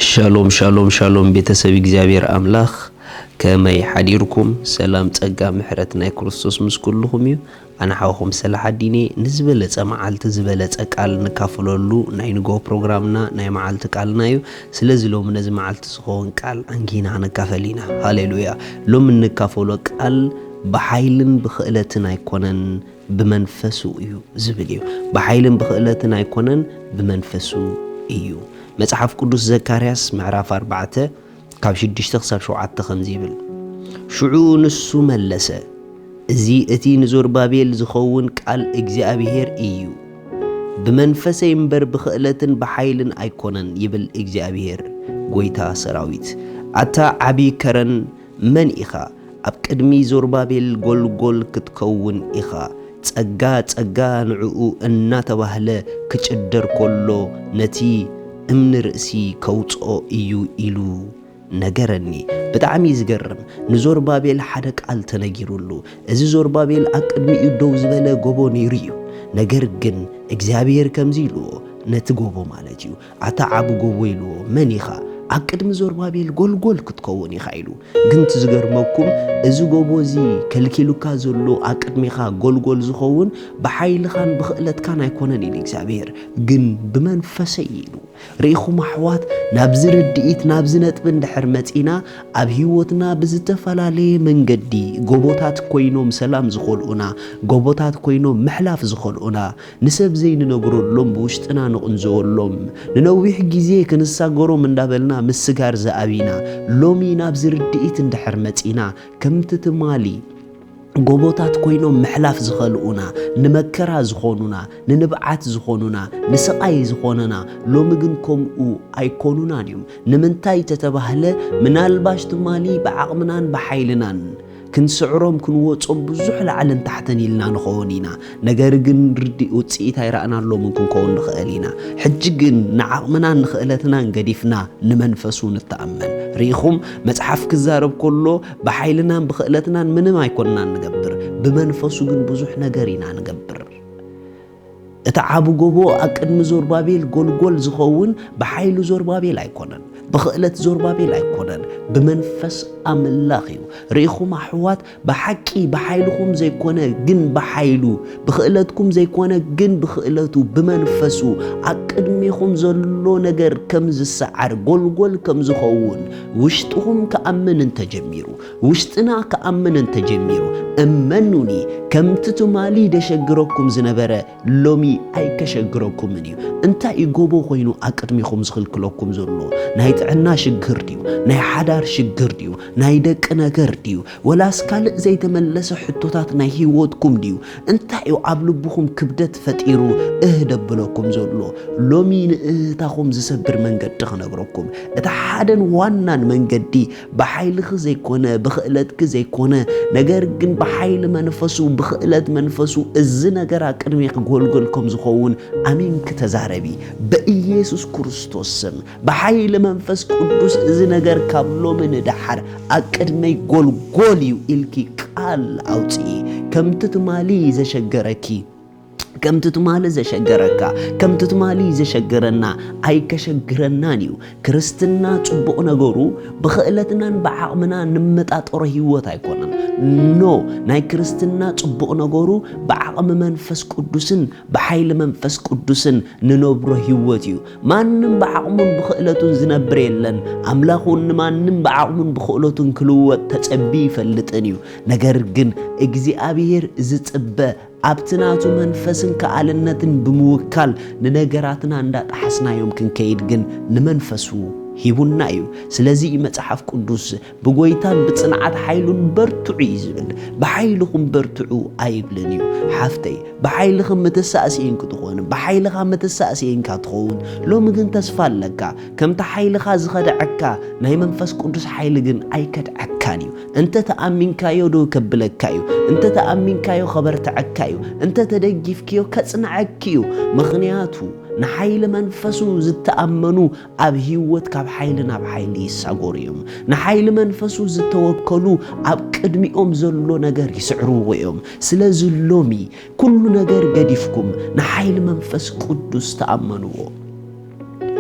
ሻሎም ሻሎም ሻሎም ቤተሰብ እግዚኣብሔር ኣምላኽ፣ ከመይ ሓዲርኩም? ሰላም ጸጋ ምሕረት ናይ ክርስቶስ ምስ ኩልኹም እዩ። ኣነ ሓውኹም ሰላሓዲን እየ። ንዝበለጸ መዓልቲ ዝበለጸ ቃል ንካፈለሉ ናይ ንግሆ ፕሮግራምና ናይ መዓልቲ ቃልና እዩ። ስለዚ ሎሚ ነዚ መዓልቲ ዝኸውን ቃል ኣንጊና ንካፈል ኢና። ሃሌሉያ። ሎሚ እንካፈሎ ቃል ብሓይልን ብኽእለትን ኣይኮነን፣ ብመንፈሱ እዩ ዝብል እዩ። ብሓይልን ብኽእለትን ኣይኮነን፣ ብመንፈሱ እዩ። መጽሓፍ ቅዱስ ዘካርያስ ምዕራፍ ኣርባዕተ ካብ ሽዱሽተ ክሳብ ሸውዓተ ከምዚ ይብል፣ ሽዑ ንሱ መለሰ፣ እዚ እቲ ንዞርባቤል ዝኸውን ቃል እግዚኣብሔር እዩ። ብመንፈሰይ እምበር ብኽእለትን ብሓይልን ኣይኮነን ይብል እግዚኣብሔር ጐይታ ሰራዊት። ኣታ ዓቢ ከረን መን ኢኻ? ኣብ ቅድሚ ዞርባቤል ጐልጐል ክትከውን ኢኻ። ጸጋ ጸጋ ንዕኡ እናተባህለ ክጭደር ከሎ ነቲ እምኒ ርእሲ ከውጽኦ እዩ ኢሉ ነገረኒ። ብጣዕሚ እዩ ዝገርም። ንዞርባቤል ሓደ ቃል ተነጊሩሉ። እዚ ዞርባቤል ኣብ ቅድሚኡ ደው ዝበለ ጎቦ ነይሩ እዩ። ነገር ግን እግዚኣብሔር ከምዚ ኢልዎ፣ ነቲ ጎቦ ማለት እዩ፣ ኣታ ዓቢ ጎቦ ኢልዎ፣ መን ኢኻ? ኣብ ቅድሚ ዞርባቤል ጐልጐል ክትከውን ኢኻ ኢሉ። ግን እቲ ዝገርመኩም፣ እዚ ጎቦ እዚ ከልኪሉካ ዘሎ ኣብ ቅድሜኻ ጐልጐል ዝኸውን ብሓይልኻን ብኽእለትካን ኣይኮነን ኢሉ እግዚኣብሔር፣ ግን ብመንፈሰይ ኢሉ። ርኢኹም ኣሕዋት፣ ናብዚ ርድኢት፣ ናብዚ ነጥቢ እንድሕር መጺና፣ ኣብ ህይወትና ብዝተፈላለየ መንገዲ ጎቦታት ኮይኖም ሰላም ዝኸልኡና፣ ጎቦታት ኮይኖም ምሕላፍ ዝኸልኡና፣ ንሰብ ዘይንነግረሎም ብውሽጥና ንቕንዘወሎም፣ ንነዊሕ ግዜ ክንሳገሮም እንዳበልና ምስጋር ዝኣቢና፣ ሎሚ ናብዚ ርድኢት እንድሕር መጺና፣ ከምቲ ትማሊ ጎቦታት ኮይኖም ምሕላፍ ዝኸልኡና፣ ንመከራ ዝኾኑና፣ ንንብዓት ዝኾኑና፣ ንስቓይ ዝኾነና፣ ሎሚ ግን ከምኡ ኣይኮኑናን እዮም። ንምንታይ ተተባህለ፣ ምናልባሽ ትማሊ ብዓቕምናን ብሓይልናን ክንስዕሮም ክንወጾም ብዙሕ ላዕልን ታሕትን ኢልና ንኸውን ኢና። ነገር ግን ርዲ-፣ ውጽኢት ኣይረኣናሎምን ክንከውን ንኽእል ኢና። ሕጂ ግን ንዓቕምናን ንኽእለትናን ገዲፍና ንመንፈሱ ንተኣመን። ርኢኹም፣ መጽሓፍ ክዛረብ ከሎ ብሓይልናን ብኽእለትናን ምንም ኣይኮንናን ንገብር፣ ብመንፈሱ ግን ብዙሕ ነገር ኢና ንገብር። እቲ ዓቢ ጎቦ ኣብ ቅድሚ ዞርባቤል ጐልጐል ዝኸውን ብሓይሉ ዞርባቤል ኣይኮነን፣ ብኽእለት ዞርባቤል ኣይኮነን፣ ብመንፈስ ኣምላኽ እዩ። ርኢኹም ኣሕዋት፣ ብሓቂ ብሓይልኹም ዘይኮነ ግን ብሓይሉ፣ ብኽእለትኩም ዘይኮነ ግን ብኽእለቱ፣ ብመንፈሱ ኣብ ቅድሜኹም ዘሎ ነገር ከም ዝሰዓር፣ ጐልጐል ከም ዝኸውን ውሽጥኹም ክኣምን እንተጀሚሩ፣ ውሽጥና ክኣምን እንተጀሚሩ፣ እመኑኒ፣ ከምቲ ትማሊ ደሸግረኩም ዝነበረ ሎሚ ኣይከሸግረኩምን እዩ። እንታይ እዩ ጎቦ ኮይኑ ኣብ ቅድሜኹም ዝኽልክለኩም ዘሎ? ናይ ጥዕና ሽግር ድዩ? ናይ ሓዳር ሽግር ድዩ? ናይ ደቂ ነገር ድዩ? ወላስ ካልእ ዘይተመለሰ ሕቶታት ናይ ህይወትኩም ድዩ? እንታይ እዩ ኣብ ልብኹም ክብደት ፈጢሩ እህ ደብለኩም ዘሎ? ሎሚ ንእህታኹም ዝሰብር መንገዲ ክነግረኩም። እቲ ሓደን ዋናን መንገዲ ብሓይልኺ ዘይኮነ፣ ብኽእለትኪ ዘይኮነ፣ ነገር ግን ብሓይሊ መንፈሱ፣ ብኽእለት መንፈሱ እዚ ነገር ኣብ ቅድሜኺ ጐልጐል ከም ዝኸውን ኣሚንኪ ተዛረቢ። በኢየሱስ ክርስቶስ ስም፣ ብሓይሊ መንፈስ ቅዱስ እዚ ነገር ካብ ሎሚ ንደሓር ኣብ ቅድመይ ጐልጐል እዩ ኢልኪ ቃል ኣውጽኢ። ከምቲ ትማሊ ዘሸገረኪ፣ ከምቲ ትማሊ ዘሸገረካ፣ ከምቲ ትማሊ ዘሸገረና ኣይከሸግረናን እዩ። ክርስትና ጽቡቕ ነገሩ ብኽእለትናን ብዓቕምና ንመጣጠሮ ህይወት ኣይኮነን። ኖ፣ ናይ ክርስትና ጽቡቕ ነገሩ ብዓቕሚ መንፈስ ቅዱስን ብሓይሊ መንፈስ ቅዱስን ንነብሮ ህይወት እዩ። ማንም ብዓቕሙን ብኽእለቱን ዝነብር የለን። ኣምላኽ እውን ንማንም ብዓቕሙን ብኽእለቱን ክልወጥ ተጸቢ ይፈልጥን እዩ። ነገር ግን እግዚኣብሔር ዝጽበ ኣብቲ ናቱ መንፈስን ከኣልነትን ብምውካል ንነገራትና እንዳጠሓስናዮም ክንከይድ ግን ንመንፈሱ ሂቡና እዩ። ስለዚ እዩ መጽሓፍ ቅዱስ ብጎይታን ብጽንዓት ሓይሉን በርትዑ እዩ ዝብል። ብሓይልኹም በርትዑ ኣይብልን እዩ። ሓፍተይ፣ ብሓይልኺ ምትሳእስኢን ክትኾን፣ ብሓይልኻ ምትሳእስኢንካ ትኸውን። ሎሚ ግን ተስፋ ኣለካ። ከምቲ ሓይልኻ ዝኸድዐካ ናይ መንፈስ ቅዱስ ሓይሊ ግን ኣይከድዐካን እዩ። እንተ ተኣሚንካዮ ዶ ከብለካ እዩ። እንተ ተኣሚንካዮ ከበርትዐካ እዩ። እንተ ተደጊፍክዮ ከጽንዐኪ እዩ። ምኽንያቱ ንሓይሊ መንፈሱ ዝተኣመኑ ኣብ ህይወት ካብ ሓይሊ ናብ ሓይሊ ይሳጎሩ እዮም። ንሓይሊ መንፈሱ ዝተወከሉ ኣብ ቅድሚኦም ዘሎ ነገር ይስዕርዎ እዮም። ስለዚ ሎሚ ኩሉ ነገር ገዲፍኩም ንሓይሊ መንፈስ ቅዱስ ተኣመንዎ።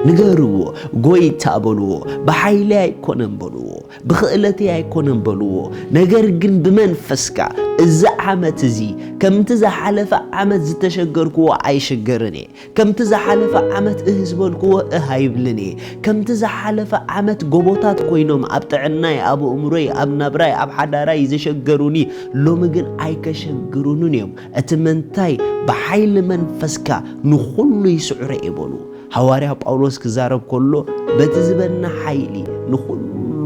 ንገርዎ፣ ጎይታ በልዎ፣ ብሓይለይ ኣይኮነን በልዎ፣ ብኽእለተይ ኣይኮነን በልዎ፣ ነገር ግን ብመንፈስካ እዚ ዓመት እዚ ከምቲ ዝሓለፈ ዓመት ዝተሸገርክዎ ኣይሽገርን እየ። ከምቲ ዝሓለፈ ዓመት እህ ዝበልክዎ እህ ኣይብልን እየ። ከምቲ ዝሓለፈ ዓመት ጎቦታት ኮይኖም ኣብ ጥዕናይ፣ ኣብ ኣእምሮይ፣ ኣብ ናብራይ፣ ኣብ ሓዳራይ ዘሸገሩኒ ሎሚ ግን ኣይከሸግሩንን እዮም። እቲ መንታይ ብሓይሊ መንፈስካ ንኹሉ ይስዕሮ እየ በሉ። ሃዋርያ ጳውሎስ ክዛረብ ከሎ በቲ ዝበና ሓይሊ ንኹሉ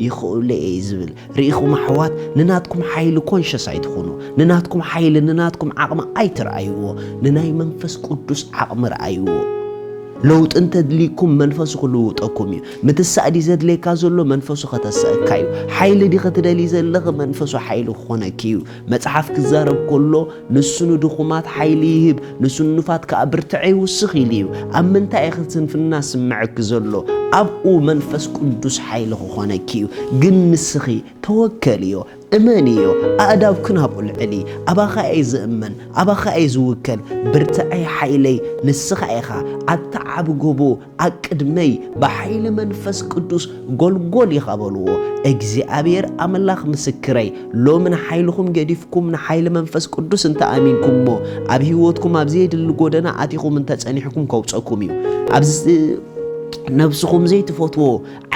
ይኽእሎ እየ ዝብል። ርኢኹም ኣሕዋት፣ ንናትኩም ሓይሊ ኮንሸስ ኣይትኹኑ። ንናትኩም ሓይሊ፣ ንናትኩም ዓቕሚ ኣይትርኣይዎ። ንናይ መንፈስ ቅዱስ ዓቕሚ ረኣይዎ። ለውጢ እንተድልይኩም መንፈሱ ክልውጠኩም እዩ። ምትሳእ ድዩ ዘድልየካ ዘሎ? መንፈሱ ከተስእካ እዩ። ሓይሊ ድዩ ክትደልይ ዘለኺ? መንፈሱ ሓይሊ ክኾነኪ እዩ። መጽሓፍ ክዛረብ ከሎ ንሱ ንድኹማት ሓይሊ ይህብ፣ ንስኑፋት ከኣ ብርትዐ ይውስኽ ኢሉ እዩ። ኣብ ምንታይ ኢኺ ስንፍና ስምዐኪ ዘሎ? ኣብኡ መንፈስ ቅዱስ ሓይሊ ክኾነኪ እዩ። ግን ንስኺ ተወከልዮ፣ እመንዮ፣ ኣእዳውኪ ናብኡ ልዕሊ። ኣባኻ እየ ዝእመን፣ ኣባኻ እየ ዝውከል። ብርትዐይ ሓይለይ ንስኻ ኢኻ። ኣታ ዓቢ ጎቦ፣ ኣቅድመይ ብሓይሊ መንፈስ ቅዱስ ጎልጎል ኢኻ በልዎ። እግዚኣብሔር ኣምላኽ ምስክረይ፣ ሎሚ ንሓይልኹም ገዲፍኩም ንሓይሊ መንፈስ ቅዱስ እንተ ኣሚንኩምሞ፣ ኣብ ህይወትኩም ኣብ ዘየድሊ ጎደና ኣቲኹም እንተ ጸኒሕኩም ከውጸኩም እዩ። ኣብዚ ነብስኹም ዘይትፈትዎ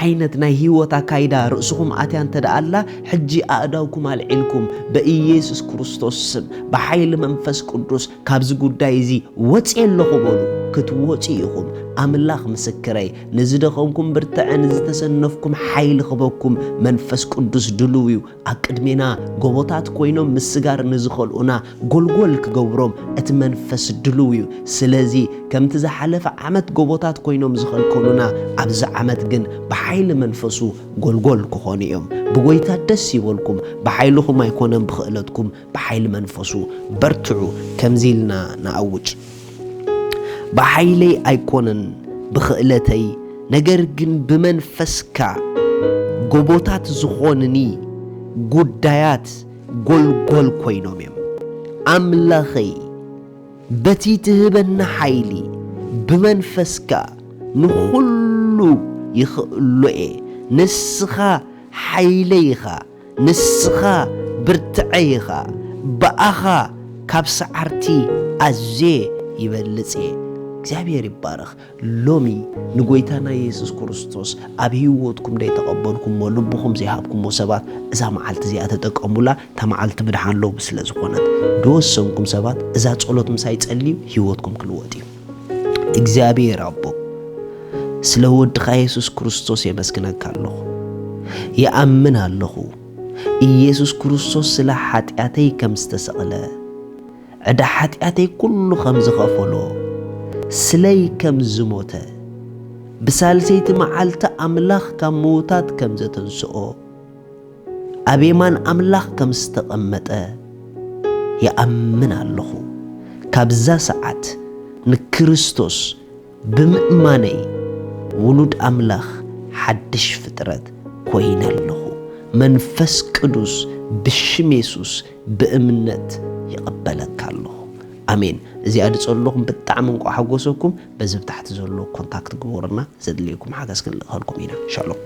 ዓይነት ናይ ህይወት ኣካይዳ ርእስኹም ኣትያ እንተ ደኣ ኣላ፣ ሕጂ ኣእዳውኩም ኣልዒልኩም፣ በኢየሱስ ክርስቶስ ስም፣ ብሓይሊ መንፈስ ቅዱስ ካብዚ ጉዳይ እዚ ወጺኤ ኣለኹ በሉ። ክትወጹ ኢኹም። ኣምላኽ ምስክረይ፣ ንዝደኸምኩም ብርትዐ፣ ንዝተሰነፍኩም ሓይሊ ክበኩም መንፈስ ቅዱስ ድሉው እዩ። ኣብ ቅድሜና ጎቦታት ኮይኖም ምስጋር ንዝኸልኡና ጎልጎል ክገብሮም እቲ መንፈስ ድሉው እዩ። ስለዚ ከምቲ ዝሓለፈ ዓመት ጎቦታት ኮይኖም ዝኸልከሉና፣ ኣብዚ ዓመት ግን ብሓይሊ መንፈሱ ጎልጎል ክኾኑ እዮም። ብጎይታ ደስ ይበልኩም። ብሓይልኹም ኣይኮነን፣ ብኽእለትኩም፣ ብሓይሊ መንፈሱ በርትዑ። ከምዚ ኢልና ንኣውጅ። ብሓይለይ ኣይኮነን፣ ብኽእለተይ፣ ነገር ግን ብመንፈስካ ጎቦታት ዝኾኑኒ ጉዳያት ጎልጎል ኮይኖም እዮም። ኣምላኸይ፣ በቲ ትህበኒ ሓይሊ ብመንፈስካ ንኹሉ ይኽእሎ እየ። ንስኻ ሓይለይ ኢኻ። ንስኻ ብርትዐይ ኢኻ፣ ብኣኻ ካብ ሰዓርቲ ኣዝየ ይበልጽ እየ። እግዚኣብሔር ይባረኽ። ሎሚ ንጎይታና የሱስ ክርስቶስ ኣብ ህይወትኩም ዘይተቐበልኩሞ፣ ልብኹም ዘይሃብኩሞ ሰባት እዛ መዓልቲ እዚኣ ተጠቀሙላ። እታ መዓልቲ ምድሓን ሎሚ ስለ ዝኾነት፣ ዝወሰንኩም ሰባት እዛ ጸሎት ምሳይ ጸልዩ፣ ህይወትኩም ክልወጥ እዩ። እግዚኣብሔር ኣቦ፣ ስለ ወድኻ የሱስ ክርስቶስ የመስግነካ ኣለኹ። ይኣምን ኣለኹ፣ ኢየሱስ ክርስቶስ ስለ ሓጢኣተይ ከም ዝተሰቕለ፣ ዕዳ ሓጢኣተይ ኩሉ ከም ዝኸፈሎ፣ ስለይ ከም ዝሞተ፣ ብሳልሰይቲ መዓልቲ ኣምላኽ ካብ ምዉታት ከም ዘተንስኦ፣ ኣብ የማን ኣምላኽ ከም ዝተቐመጠ ይኣምን ኣለኹ። ካብዛ ሰዓት ንክርስቶስ ብምእማነይ ውሉድ ኣምላኽ ሓድሽ ፍጥረት ኮይነ ኣለኹ። መንፈስ ቅዱስ ብሽም የሱስ ብእምነት ይቕበለካ ኣለኹ። ኣሜን። እዚኣ ድጸለኹም ብጣዕሚ እንቋዕ ሓጎሰኩም። በዚ ብታሕቲ ዘሎ ኮንታክት ግበሩና፣ ዘድልየኩም ሓገዝ ክንልእኸልኩም ኢና። ሻሎም።